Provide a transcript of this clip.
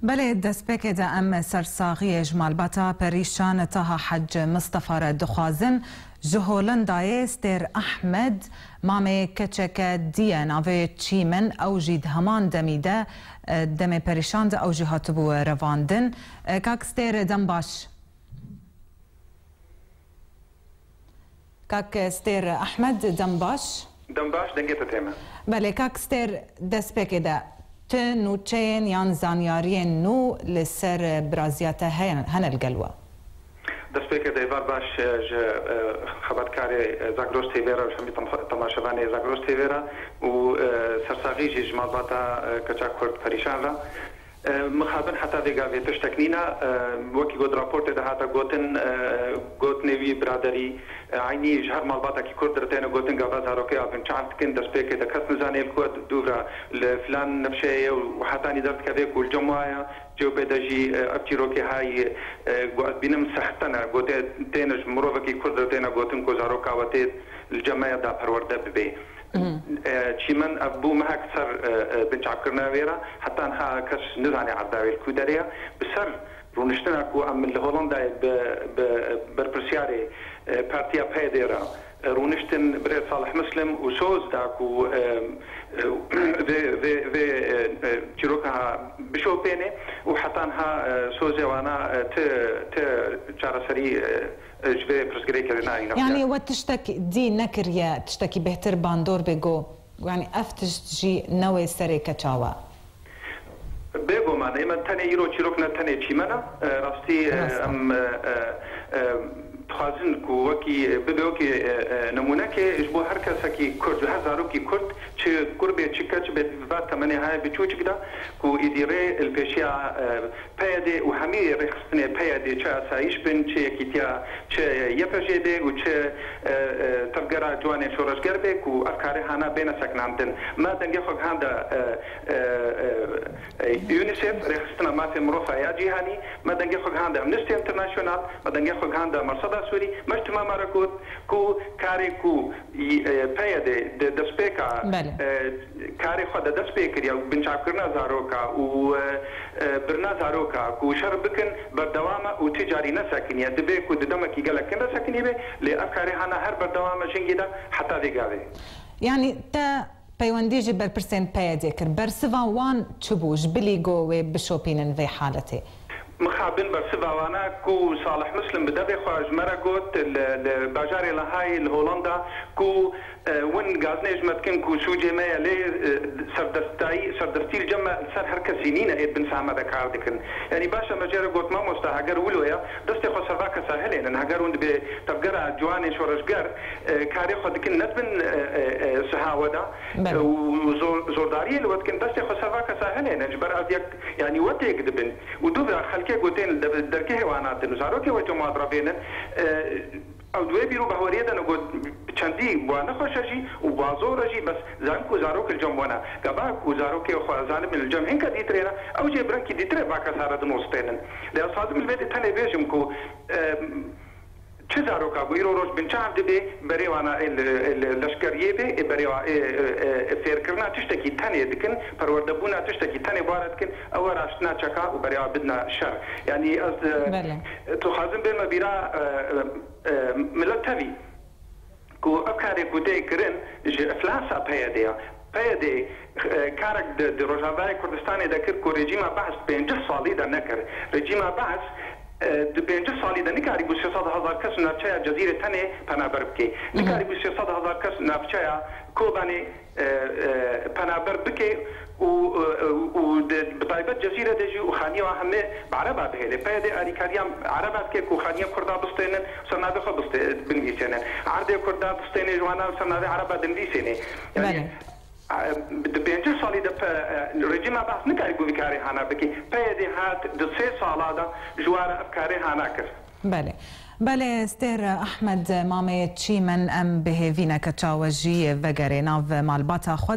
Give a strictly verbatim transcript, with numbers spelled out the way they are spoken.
Belê, destpêkê de em sersaxiyê ji malbata perîşan Taha Hec Mistefa re dixwazin. Ji Holendayê Stêr Ehmed, mamê keçeke dî ye, navê Çîmin, ew jî di heman demî de, e, demê perîşan de ew jî hatibû revandin. E, kak Stêr, dem baş. Kak Stêr Ehmed, dem baş. Dem baş, dengê te tê me. Belê, kak Stêr, destpêkê de tu nûçeyên yan zanyariyên nû li ser biraziya te heye, hene li gel we? Destpêkê de êvar baş, e, ji, e, xebatkarê, e, Zagros T V re û ji hemî tem-, temaşevanê Zagros T V re û, e, sersaxî jî ji malbata, e, keça Kurd perîşan re. E, mixabin heta vê gavê tiştek nîne. E, wekî got raportê de hate gotin, e, gotinê wî biraderî, e, eynî ji her malbatekî Kurd re têne gotin, gava zarokê a binçav dikin, destpêkê de kes nizane li ku ye, dûv re li filan nefşeyê ye û hetanî derdikeve ku li cem wa ye. Cewpê de jî, e, ev çîrokê hay, e, ku ez bînim sexte ne, gotê têne ji mirovekî Kurd re têne gotin ku zaroka we tê li cem me ye da perwerde bibe. E, Çîmen ev bû mehek ser, e, e, binçavkirina wê re, heta niha kes nizane erda wê li ku derê ye. Bi ser rûniştina ku em li Holandayê bi, bi berpirsiyarê, e, Partiya P Y D re, e, rûniştin birêz Salih Muslim û soz da ku, e, e, vê, vê, vê, e, e, çîroka bişopêne û heta niha, e, sozê wana, e, ti, ti çareserî, e, ji vê pirsgirêkê re nayîne xuya. Yanî we tiştek dî nekiriye, tiştekî bêhtir bandor bê ku, yanî ev tişt jî newê serê keça we? Bêguman, ême tenê îro çîrok ne tenê Çîmena. E, rastî, e, Rast e. em, e, e, e, dixwazin ku wekî, bibe wekî, e, e, nimûnekê ji bo her kesekî Kurd, ji her zarokî Kurd, çi kur bê, çi keç bê, va temenê haya biçûçik de, ku êdî rê li pêşiya, e, P Y D û hemî rêxistinê P Y D, çi asayîş bin, çi yekîtiya, çi Y P J bê û çi, e, e, tevgera ciwanên şoreşger bê, ku ev karê hana bêne sekinandin. Me dengê xwe gihanda, e, e, e, e, UNICEF, Rêxistina Mafê Mirofa ya Cîhanî, me dengê xwe gihanda Amnesty International, me dengê xwe gihanda Merseda Sûrî, me ji timama re got ku karê ku, e, P Y D di destpêka, Belê. e, karê xwe de dest pê kiriye û binçavkirina zaroka û, e, e, birina zaroka ku şer bikin berdewam e û ti carî nesekiniye. Divê ku di demekî gelek kin de sekinî be, lê ev karê hana her berdewam e jingî de heta vê gavê. Yanî te peywendî ji berpirsên P Y D kir. Bersiva wan çi bû? Ji bilî go wê bişopînin vê haletê? Mixabin bersiva wana ku Salih Muslim bi devê xwe ji me re got li, li bajarê Lahayê li Holanda ku, e, win gazinê ji me dikin ku sûcê me ye, lê, e, serdestayî, serdestî li cem me li ser her kesî nîne ê di bin saha me de kar dikin. Yanî baş e me jê re got, mamosta, heger wilo ye, destê xwe ser va kesa hilênin. Heger hûn dibê tevgera ciwanên şoreşger, e, karê xwe dikin, ne dibin, e, e, e, siha we de, Belê. e, û zor-, zordariyê li we dikin, destê xwe ser va kesa hilênin. Ji ber ev yek, yanî we têk dibin. Û dûvra xelkê ku tên li dev-, dergehê wan hatin û zarokê we cem wan re bênin, e, ew di wê bîr û bahweriyê de ne ku bi çendî wa nexweş e jî û wa zor e jî, bes zanin ku zarok li cem we ne. Gava ku zarokê xwe zanibin li cem hinka dîtirê ne, ew jê bi rengkî dîtirê va kesa re dinostênin. Lê ez dixwazim li vê de tenê bêjim ku, e, çi zaroka ku îro roj binçav dibe, berê wana ê li, ê li leşkeriyê be, ê berê wa, ê, ê, ê, ê fêrkirina tiştekî tenê dikin, perwerdebûna tiştekî tenê bare dikin, ew e raştina çeka û berê wa bidina şer. Yanî ez, e, Belê. tu xwazim bême bîra, e, e, e, milet tevî ku ev karê ku tê kirin ji iflasa P Y D ya. P Y D, e, karek di, di Rojavayê Kurdistanê de kir ku rejîma Behs pêncî salî de nekir. Rejîma Behs, e, di pêncî salî de nikarî ku sê sed hezar kes navçeya Cezîrê tenê penaber bike. Mhm. Nikarî ku sê sed hezar kes navçeya Kobanê, e, e, penaber bike û, e, û di, bi taybet Cezîre de jî û xaniya hemê bi ereba bihêle. P Y D alîkariya ereba dike ku xaniya Kurda bistênin, ser navê xwe bistê-, binivîsênin. Erdê Kurda bistêne ji wana ser navê ereba dinivîsêne. Yani, Belê. e, di pêncî salî de pe-, e, rejîma Behs nikarî ku vî karê hana bike. P Y D hat di sê sala de ji wara ev karê hana kir. Belê. Belê, Stêr Ehmed, mamê Çîmen, em bi hêvî ne keça we jî vegerê nav malbata xwe.